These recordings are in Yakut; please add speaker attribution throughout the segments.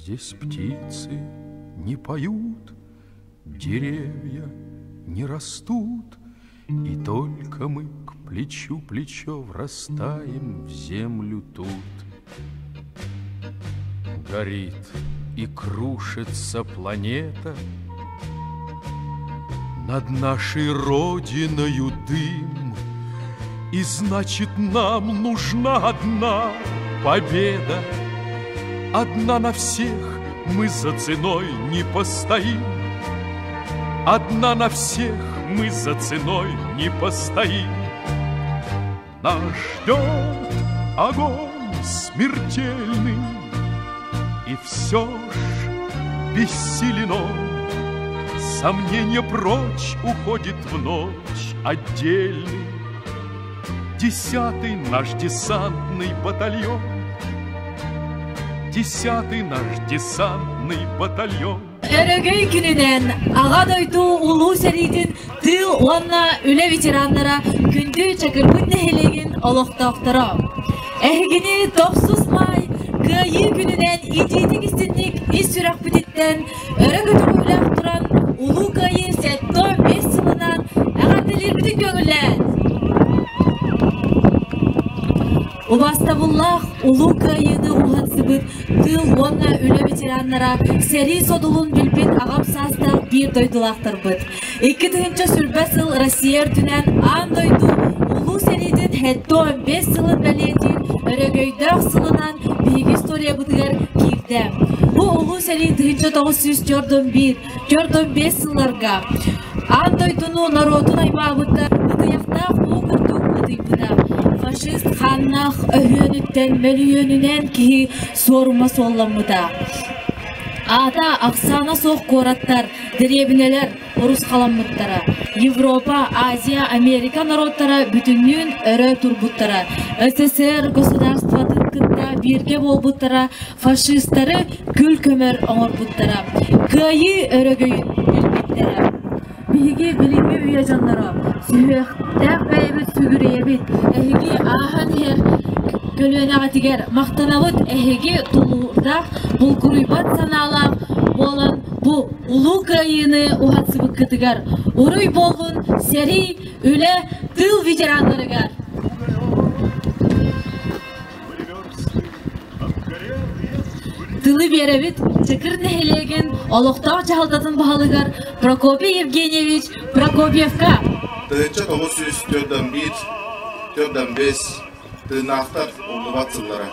Speaker 1: Здесь птицы не поют, деревья не растут, И только мы к плечу плечо врастаем в землю тут. Горит и крушится планета, Над нашей родиною дым, И значит, нам нужна одна победа, Одна на всех мы за ценой не постоим, Одна на всех мы за ценой не постоим. Нас ждет огонь смертельный, И все ж бессилен он. Сомнение прочь уходит в ночь отдельный. Десятый наш десантный батальон, Десятый наш десантный батальон.
Speaker 2: Өрөгөй күнүнэн Аҕа дойду улуу сэриитин тыыл уонна үлэ ветераннара күндү Чакырбыт нэһилиэгин олохтоохторо. Эһигини тохсус маай Кыайыы күнүнэн итиитик истинник ис сүрэхпититтэн өрө көтөҕүүлээх туран Улуу Кыайыы 75 сылынан эҕэрдэлиирбитин көҥүллээн! Убаастабыллаах Улуу Кыайыыны уһансыбыт тыыл уонна үлэ ветераннара сэрии содулун билбит аҕам саастаах биир дойдулаахтарбыт. 2020 сыл Россия үрдүнэн аан дойду Улуу сэриитин 75 сылын бэлиэтиир өрөгөйдөөх сылынан биһиги историябытыгар киирдэ. Бу Улуу сэрии 1941 45 сылларга аан дойдуну норуотун аймаабыта ытыйахтаах уу курдук ытыйбыта. Фашист хааннаах өһүөнүттэн мөлүйүөнүнэн киһи суорума суолламмыта. Аата ахсаана суох куораттар, дэриэбинэлэр урусхаламмыттара. Европа, Азия, Америка норуоттара бүтүннүүн өрө турбуттара. СССР государствотын кытта бииргэ буолбуттара, фашистары күл-көмөр оҥорбуттара. Кыайыы өрөгөйүн билбиттэрэ. Биһиги билиҥҥи үйэ дьонноро сүһүөхтээх бэйэбит сүгүрүйэбит, эһиги ааһан иһэр көлүөнэҕитигэр махтанабыт, эһиги тулуурдаах, булгуруйбат санаалаах буолан бу Улуу Кыайыыны уһансыбыккытыгар уруй буоллун сэрии, үлэ, тыыл ветераннарыгар! Тылы биэрэбит Чакыр нэһилиэгин олохтоох дьаһалтатын баһылыгар Прокопий Евгеньевич Прокопьевка.
Speaker 3: 1941 4-5 тыыннаахтар умнубат сыллара.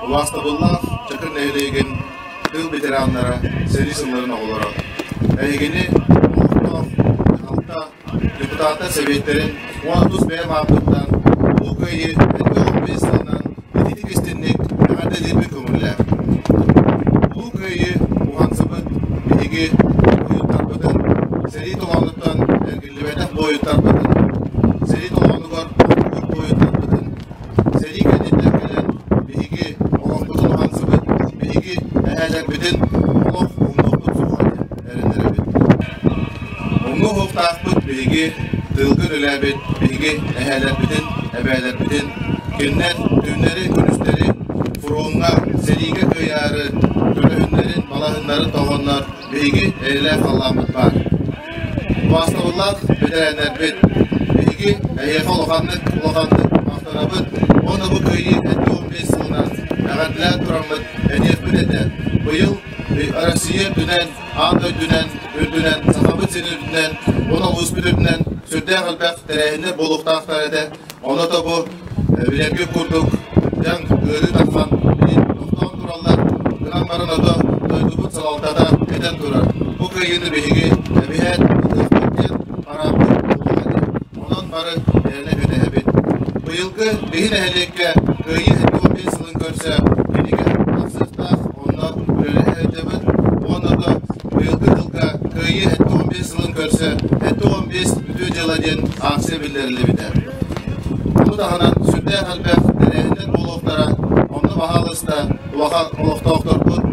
Speaker 3: Убаастабыллаах Чакыр нэһилиэгин тыыл ветераннара, сэрии сылларын оҕолоро. Эһигини олохтоох дьаһалта депутаттар сэбиэттэрин уонна тус бэйэм ааппыттан Улуу Кыайыы 75 сылынан ититик истинник эҕэрдэлиирбин көҥүллээх. Улуу Кыайыы уһансыбыт биһиги буойуттарбытын сэрии толоонуттан эргиллибэтэх буойуттарбытын, сэрии толоонугар охтубут буойуттарбытын, сэрии кэнниттэн кэлэн биһиги олохпутун уһансыбыт биһиги эһээлэрбитин олох умнуохпут суоҕа диэн эрэнэрэбит. Умнуох уохтаахпыт биһиги тыылга үлэлээбит биһиги эһээлэрбитин, эбээлэрбитин, кинилэр түүннэри-күнүстэри фроҥҥа, сэриигэ кыайаары көлөһүннэрин, балаһыннарын тоҕоннор биһиги эйэлээх халлааммыт баар. Убаастабыллаах бэтэрээннэрбит, биһиги эһиэхэ улаханнык улаханнык махтанабыт уонна бу кыайыы 75 сылынан эҕэрдэлээн тураммыт этиэхпит этэ. Быйыл Россия үрдүнэн аан дойдунан үрдүнэн, Сахабыт сирин үрдүнэн, уон улууспут үрдүнэн сүрдээх элбэх тэрээһиннэр буолуохтаахтар этэ. Ону да бу билэргит курдук дьаҥ ыарыы тахсан тохтоон тураллар. Гынан баран ото дойдубут салалтата этэн турар. Бу кыайыыны биһиги эбиһээт ытыахпыт диэн харааппыт буолуох этэ. Онон бары эрэнэ кэтэһэбит. Быйылгы биһи нэһилиэккэ Кыайыы 75 сылын көрсө кинигэ тахсыахтаах, онно үлэлэһэ сылдьабыт. Уонна да быйылгы сылга Кыайыы 75 сылын көрсө 75 үтүө дьыала диэн акция биллэриллибитэ. Ону таһынан сүрдээх элбэх тэрээһиннэр буолуохтара, онно баһаалыста улахан олохтоохторбут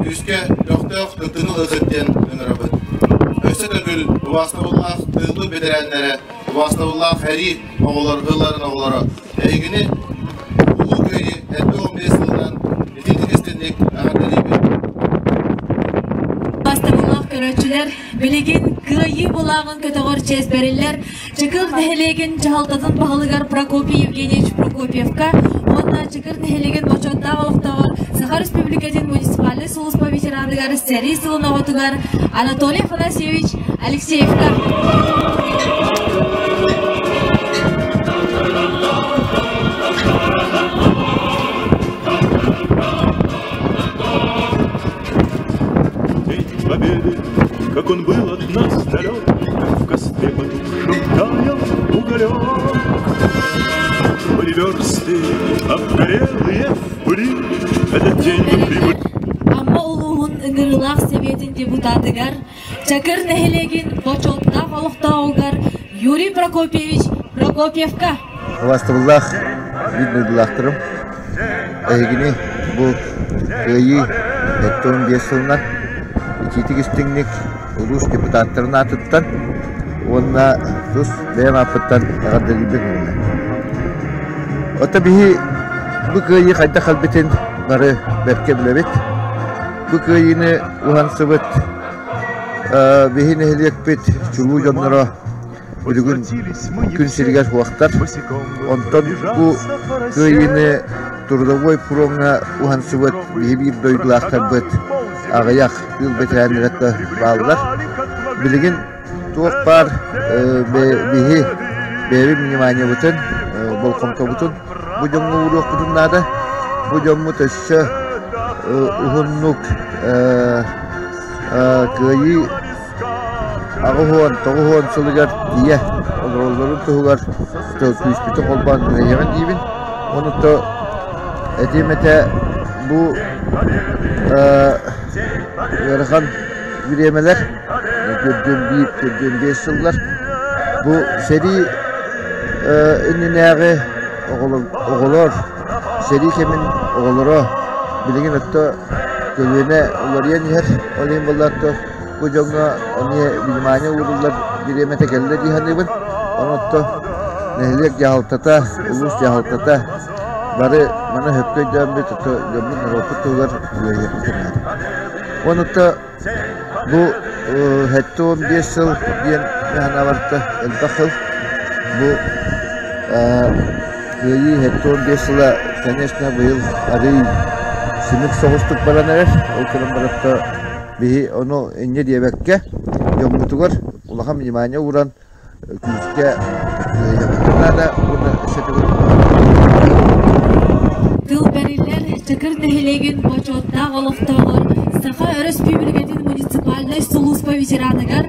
Speaker 3: күүскэ көхтөөх кыттыыны ылыахыт диэн ыҥырабыт. Өссө төгүл убаастабыллаах тыылбыт бэтэрээннэрэ, убаастабыллаах сэрии оҕолор, ыалларын оҕолоро, эһигини Улуу Кыайыы 75 сылынан итинник истинник эҕэрдэлиибит.
Speaker 2: көрөөччүлэр, билигин Кыайыы былааҕын көтөҕөр чиэс бэриллэр Чакыр нэһилиэгин дьаһалтатын баһылыгар Прокопий Евгеньевич Прокопьевка уонна Чакыр нэһилиэгин бочуоттаах олохтооҕор Саха Республикатын муниципальнай сулууспа ветераныгар сэрии сылын оҕотугар Анатолий Афанасьевич Алексеевка.
Speaker 1: День Победы, как он был от нас далек, как в костре потухшем таял уголек. Были версты, обгорелые в пыли, этот день мы прибыли.
Speaker 2: Амма улууһун ыҥырыылаах сэбиэтин депутатыгар, Чакыр нэһилиэгин бочуоттаах олохтооҕугар Юрий Прокопьевич Прокопьевка.
Speaker 4: Убаастабыллаах биир дойдулаахтарым, Эһигини бу Кыайыы 75 сылынан итиитик истиҥник улуус депутаттарын аатыттан уонна тус бэйэм ааппыттан эҕэрдэлиирбин уһунна. Ото биһи бу кыайыы хайдах кэлбитин бары бэркэ билэбит. Бу кыайыыны уһансыбыт биһи нэһилиэкпит чулуу дьонноро Билигин күн сиригэр суохтар. Онтон бу кыайыыны трудовой пуруоҥҥа уһансыбыт биһи биир дойдулаахтарбыт аҕыйах тыыл бэтэрээннэрэ да бааллар. Билигин туох баар биһи бэйэбит вниманиебытын, болҕомтобутун бу дьоҥҥо ууруохпутун наада. Бу дьоммут өссө уһуннук кыайыы 89 сылыгар тиийэ олороллорун туһугар күүспүтүн холбоон үлэлиэҕин диибин. Ону то этиэм этэ бу ыарахан бириэмэлэр 41 45 сыллар бу сэрии иннинээҕи оҕолор сэрии кэмин оҕолоро билигин өттө көлүөнэ уларыйан иһэр ол иһин буоллар Бу дьоҥҥо эмиэ внимание ууруллар бириэмэтэ кэллэ дии саныыбын. Онон нэһилиэк дьаһалтата, улуус дьаһалтата бары маны сөпкө өйдөөммүт, дьоммут норуоппут туһугар үлэлиэхпитин наада. Онута бу 75 сыл диэн санаабарта элбэх сыл. Бу Кыайыы 75 сыла, конечно, быйыл арыый симик соҕустук баран эрэр. Ол кэлэн баратта Биһи ону инньэ диэбэккэ, дьоммутугар улахан внимание ууран, күүскэ кыайыахпытын наада уонна өссө төгүл
Speaker 2: Тыл бэриллэр Чакыр нэһилиэгин бочуоттаах олохтооҕор Саха Өрөспүүбүлүкэтин муниципальнай сулууспа ветераныгар,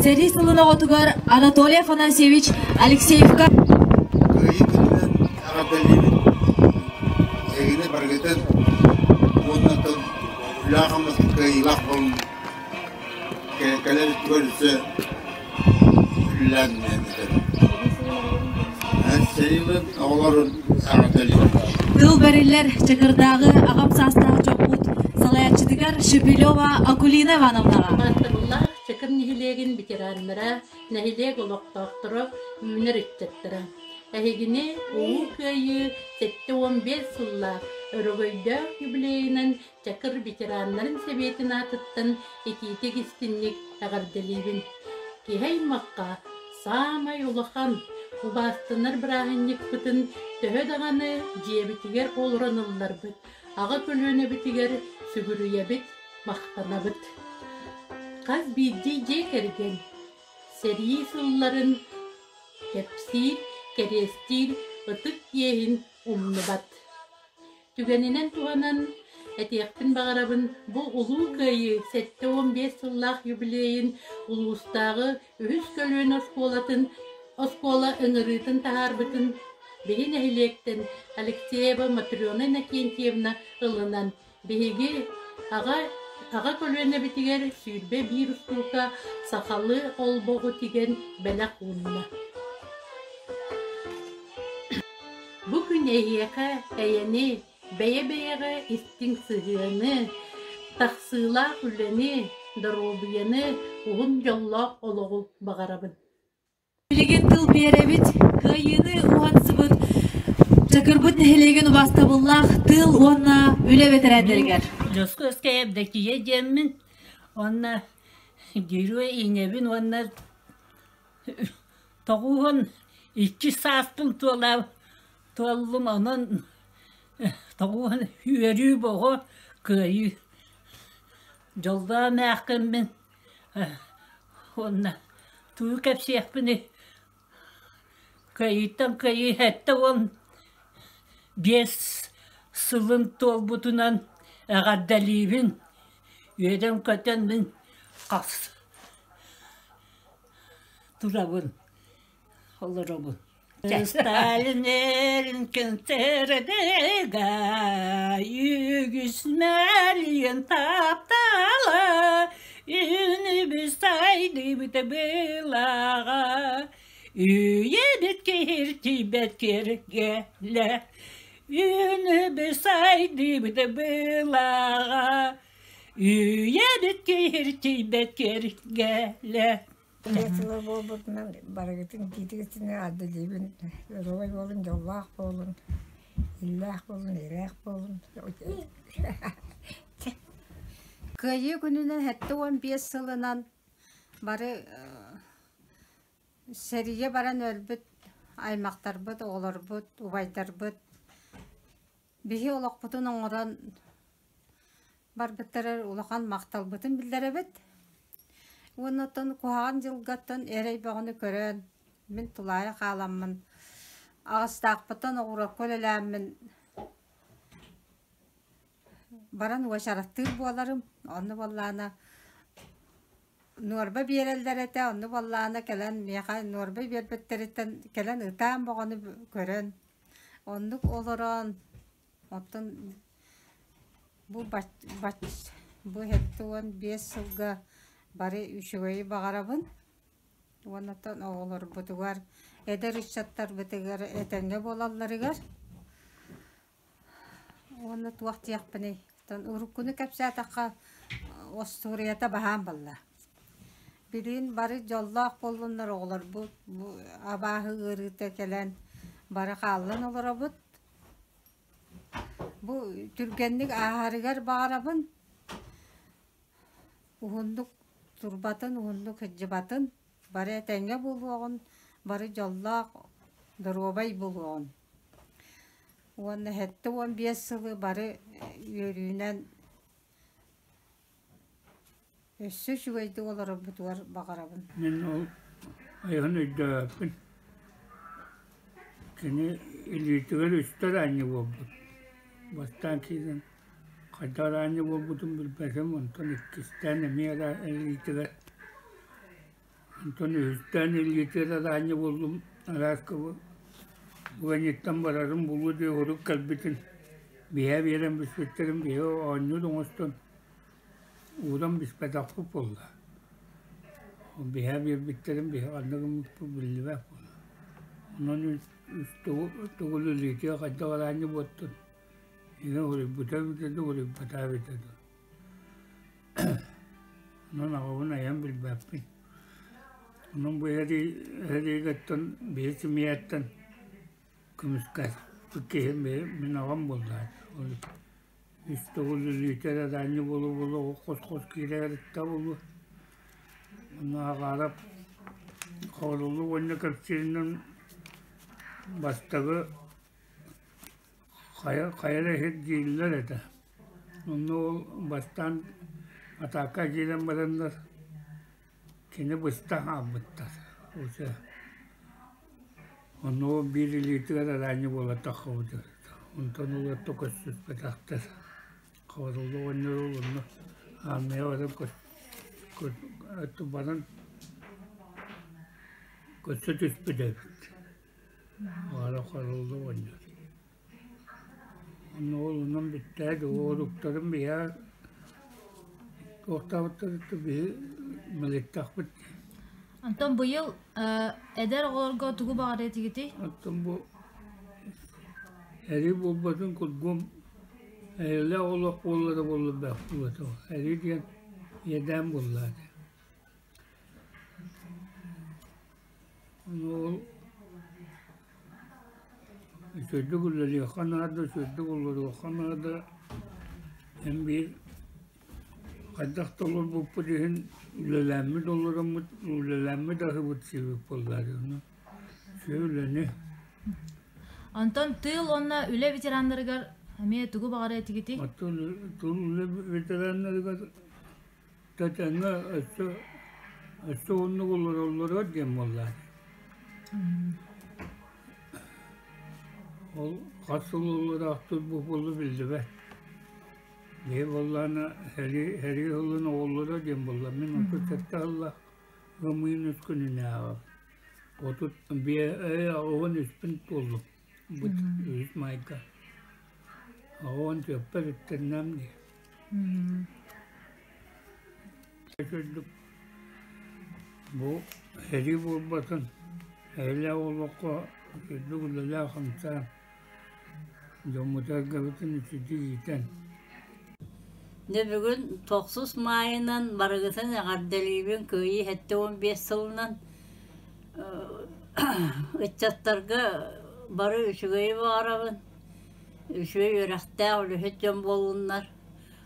Speaker 2: сэрии сылын оҕотугар Анатолий Афанасьевич Алексеевка
Speaker 5: Кыайыы күнүнэн эҕэрдэлиибин! Эһигини барыгытын уонна Үлээх-хамнас кыайыылаах буолун, кэлэр өттүгэр өссө үлэлээн этэр. Сэриилэн оҕолорун эҕэрдэлиибин.
Speaker 2: Тыл бэриллэр Чакырдааҕы аҕам саастаах дьоммут салайааччытыгар Шепелева Акулина Ивановнаҕа.
Speaker 6: Убаастабыллаах Чакыр нэһилиэгин ветераннара, нэһилиэк олохтоохторо, үүнэр ыччаттара. Эһигини Улуу Кыайыы 75 сыллаах өрөгөйдөөх юбилейынан Чакыр ветераннарын сэбиэтин аатыттан итиитик-истинник эҕэрдэлиибин. Киһи аймахха саамай улахан, убаастанар бырааһынньыкпытын төһө даҕаны дьиэбитигэр олорон ылларбыт, аҕа көлүөнэбитигэр сүгүрүйэбит, махтанабыт. Хас биирдии дьиэ кэргэн сэрии сылларын кэпсиир, кэриэстиир ытык иэһин умнубат. Түгэнинэн туһанан этиэхпин баҕарабын, бу Улуу Кыайыы 75 сыллаах юбилейын улуустааҕы үһүс көлүөнэ оскуолатын оскуола ыҥырыытын таһаарбытын биһи нэһилиэктэн Алексеева Матрена Иннокентьевна ылынан биһиги аҕа аҕа көлүөнэбитигэр 21 устуука сахалыы олбоҕу тигэн бэлэх уунна. Бу күн эһиэхэ эйэни, бэйэ-бэйэҕэ истиҥ сыһыаны, тахсыылаах үлэни, доруобуйаны, уһун дьоллоох олоҕу баҕарабын.
Speaker 2: Билигин тыл биэрэбит, кыайыыны уһансыбыт Чакырбыт нэһилиэгин убаастабыллаах тыыл уонна үлэ бэтэрээннэригэр.
Speaker 7: Дьоскуоскай Евдокия диэммин уонна Герой ийэбин уонна 92 сааспын туола туоллум, онон тоҕуһун үөрүү боҕо кыайыы дьоллоох эмээххиммин уонна тугу кэпсиэхпиний Кыайыыттан кыайыы 75 сылын туолбутунан эҕэрдэлиибин, үөрэн-көтөн мин хас турабын, олоробун. Сталин эрин үгүс мэлийэн таптала, Үнүбүс сайдыбыта былаҕа, Үйэбит киһиртийбэт киргэлэ, Үнүбүс сайдыбыта былаҕа, Үйэбит киһиртийбэт киргэлэ.
Speaker 8: Сыла буолбутунан барыгытын итиитигитини ардылыыбын доруобай буолун, дьоллоох буолун, иллээх буолун, эйэлээх буолун.
Speaker 9: Кыайыы күнүнэн 75 сылынан бары сэриигэ баран өлбүт аймахтарбыт, оҕолорбут, убайдарбыт биһи олохпутун оҥорон барбыттарыгар улахан махталбытын биллэрэбит. Уонна оттон куһаҕан дьылгаттан эрэй бөҕөнү көрөн, мин тулаайах хааламмын, аҕыстаахпыттан оҕуруокка үлэлээммин баран уочараттыыр буоларым. Онно буоллаҕына нуорба биэрэллэр этэ, онно буоллаҕына кэлэн миэхэ нуорба биэрбиттэриттэн кэлэн ытаан бөҕөнү көрөн, оннук олорон, оттон Бу бу 75 сылга бары үчүгэйи баҕарабын уонна оттон оҕолорбутугар, эдэр ыччаттарбытыгар этэҥҥэ буолалларыгар уонна туох диэхпиний, оттон уруккуну кэпсээтэххэ остуоруйата баһаам буолла. Билигин бары дьоллоох буоллуннар оҕолорбут, бу абааһы ыарыыта кэлэн бары хааллан олоробут. Бу түргэнник ааһарыгар баҕарабын, уһуннук турбатын, уһуннук сылдьыбатын, бары этэҥҥэ буолуоҕун, бары дьоллоох, доруобай буолуоҕун. Уонна 75 сылы бары үөрүүнэн өссө үчүгэйдик олорорбутугар баҕарабын.
Speaker 10: Мин ол айаҕын өйдөөбөппүн. Кини илиитигэр үстэ араанньы буолбут. Бастаан киирэн хайдах араанньы буолбутун билбэтим, онтон иккистээн эмиэ илиитигэр, онтон үһүстээн илиитигэр араанньы буоллум, арааска бу барарым буолуо диye урук кэлбитин биһээ биэрэн бүппүттэрин биһи оонньуур оҥостон Ууран бүппэтэхпит буолла. Биһээ биэрбиттэрин биһи ханна гыммыппыт биллибэт буолла. Онон үс төгүл илиитигэр хайдах араанньы буоттун, ийэ уруйбута эбитэ дуу, уруйбата эбитэ дуу. Онон аҕабын айан билбэппин. Онон бу эриигэттэн биһи семьяттан көмүскэспит киһи мин аҕам буолла. Үс төгүл илиитэ эрэ араанньы буола-буола хос-хос киирээриттэ буолуо. Онно аҕаарап хоорулу уонна кэпсииринэн бастакы хайа хайа эрэ иһит дииллэр этэ. Онно ол бастаан атаака киирэн бараннар кини быста хаалбыттар. Уже Онно ол биир илиитигэр араанньы буола таххыбыт Онтон уларта көстүспэтэхтэр. Хабарылла оҕонньор ол онно аармыйа баран баран көссө түспүт эбит. Аара Харылла оҕонньор. Онно ол онон бүттээт уоруктарын биһиэхэ туохтаабыттарыттан биһи мэлиттэхпит.
Speaker 2: Онтон быйыл эдэр оҕолорго тугу баҕарыа этигитий?
Speaker 10: Оттон бу эрий буолбатын кургум эйэлээх олох буоллара буоллар бэх буолуо Эрий диэн иэдээн буолла этэ. Ол үчүгэйдик үлэлиэххэ наада, үчүгэйдик олоруохха наада. Эн биир Хайдах да олорбуппут иһин үлэлээммит олороммут, үлэлээммит аһыбыт сиэбит буоллар ону үчүгэй үлэни.
Speaker 2: Онтон тыыл уонна үлэ ветераннарыгар эмиэ тугу баҕарар этигитий?
Speaker 10: Оттон тыл үлэ ветераннарыгар тэтэҥҥэ өссө өссө оннук олороллоро диэн буоллар. Ол хас сыл олороохтур бу буолла биллибэт. Киһи буоллаҕына сэрии сэрии сылын оҕолоро диэн буолла. Мин 37 сыллаах ымыйын үс күнүнээҕи 35 оҕон үспүн туоллум бу үһүс маайга. Оҕон түөппэр үттэннэм дии. Үрдүк бу сэрии буолбатын, эйэлээх олоххо үрдүк үлэлээх хамсаан Дьоммутугар үчүгэй иитэн
Speaker 11: Дьэ бүгүн тохсус маайынан барыгытын эҕэрдэлиибин Кыайыы 75 сылынан ыччаттарга бары үчүгэйи баҕарабын, үчүгэй үөрэхтээх үлэһит дьон буоллуннар.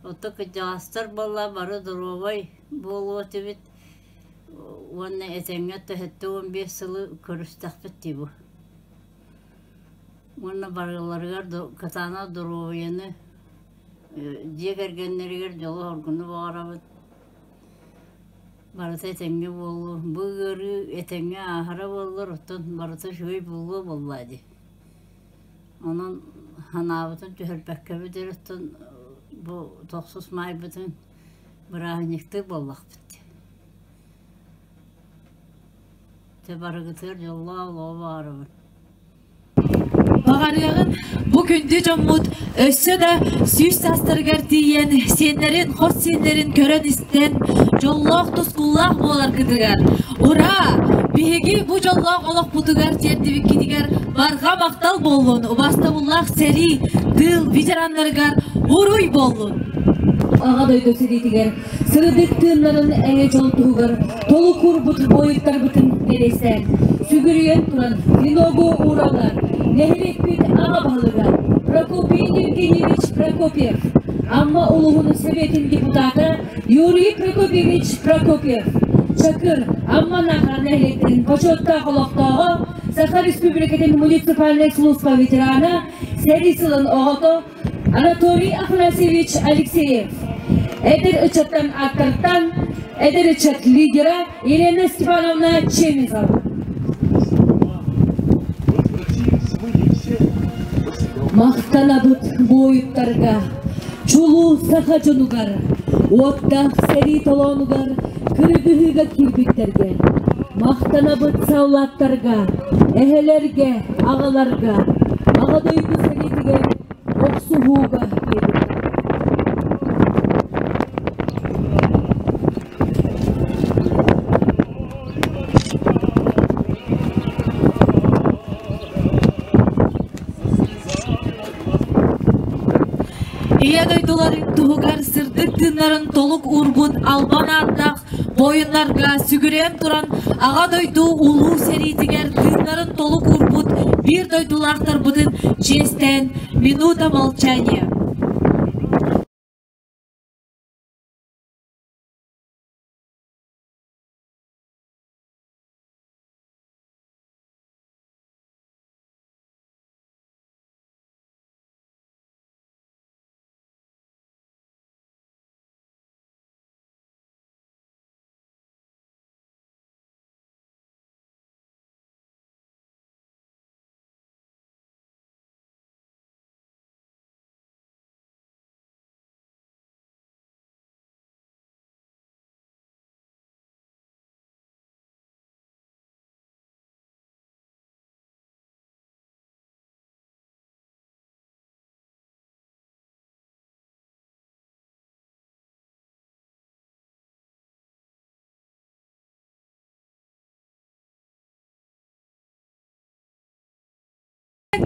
Speaker 11: Оттон кырдьаҕастар буолла бары доруобай буолуо этибит уонна этэҥҥэ 75 сылы көрүстэхпит дии бу. Уонна барыларыгар кытаанах доруобуйаны, дьиэ кэргэннэригэр дьолу-соргуну баҕарабыт. Барыта этэҥҥэ буолуо. Бу ыарыы этэҥҥэ ааһара буоллар, оттон барыта үчүгэй буолуо буоллаа дии. Онон санаабытын түһэрбэккэбит эрэ оттон бу тохсус маайбытын бырааһынньыктыы буоллахпыт дии. Дьэ барыгытыгар дьоллоох олоҕу баҕарабын.
Speaker 2: Баҕарыаҕын бу күндү дьоммут өссө да сүүс саастарыгар тиийэн сиэннэрин, хос сиэннэрин көрөн-истэн дьоллоох тускуллаах буоларгытыгар ура! Биһиги бу дьоллоох олохпутугар тиэрдибиккитигэр барҕа махтал буоллун, убаастабыллаах сэрии, тыыл ветераннарыгар уруй буоллун! Аҕа дойду сэриитигэр сырдык тыыннарын эйэ дьол туһугар толук уурбут буойуттарбытын кэриэстээн, сүгүрүйэн туран веногу уураллар нэһилиэкпит аҕа баһылыга Прокопий Евгеньевич Прокопьев, Амма улууһун Советын депутата Юрий Прокопьевич Прокопьев, Чакыр, Амма Наахара нэһилиэктэрин бочуоттаах олохтооҕо, Саха Республикатын муниципальнай служба ветерана, сэрии сылын оҕото Анатолий Афанасьевич Алексеев, эдэр ыччаттан аттартан эдэр ыччат лидера Елена Степановна Чемизова. Махтанабыт буойуттарга, чулуу саха дьонугар, уоттаах сэрии толоонугар кыргыһыыга киирбиттэргэ, махтанабыт саллааттарга, эһэлэргэ, аҕаларга, Аҕа дойду сэриитигэр охсуһууга киирбиттэр. Ийэ дойдуларын туһугар сырдык тыыннарын толук уурбут албан ааттаах буойуннарга сүгүрүйэн туран Аҕа дойду улуу сэриитигэр тыыннарын толук уурбут биир дойдулаахтарбытын чиэстээн минута молчания.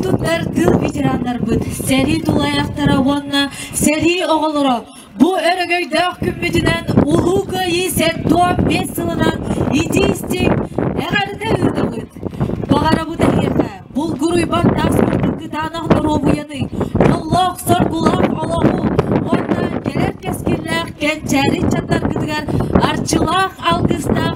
Speaker 2: Туттар тыл ветераннарбыт, сэрии тулаайахтара уонна сэрии оҕолоро бу өрөгөйдөөх күммүтүнэн Улуу Кыайыы 75 сылынан итии-истиҥ эҕэрдэ ыытабыт! Баҕарабыт эһиэхэ булгуруйбат таас курдук кытаанах доруобуйаны, дьоллоох-соргулаах олоҕу уонна кэлэр кэскиллээх кэнчээри. кэнчээри ыччаттаргытыгар арчылаах алгыстаах.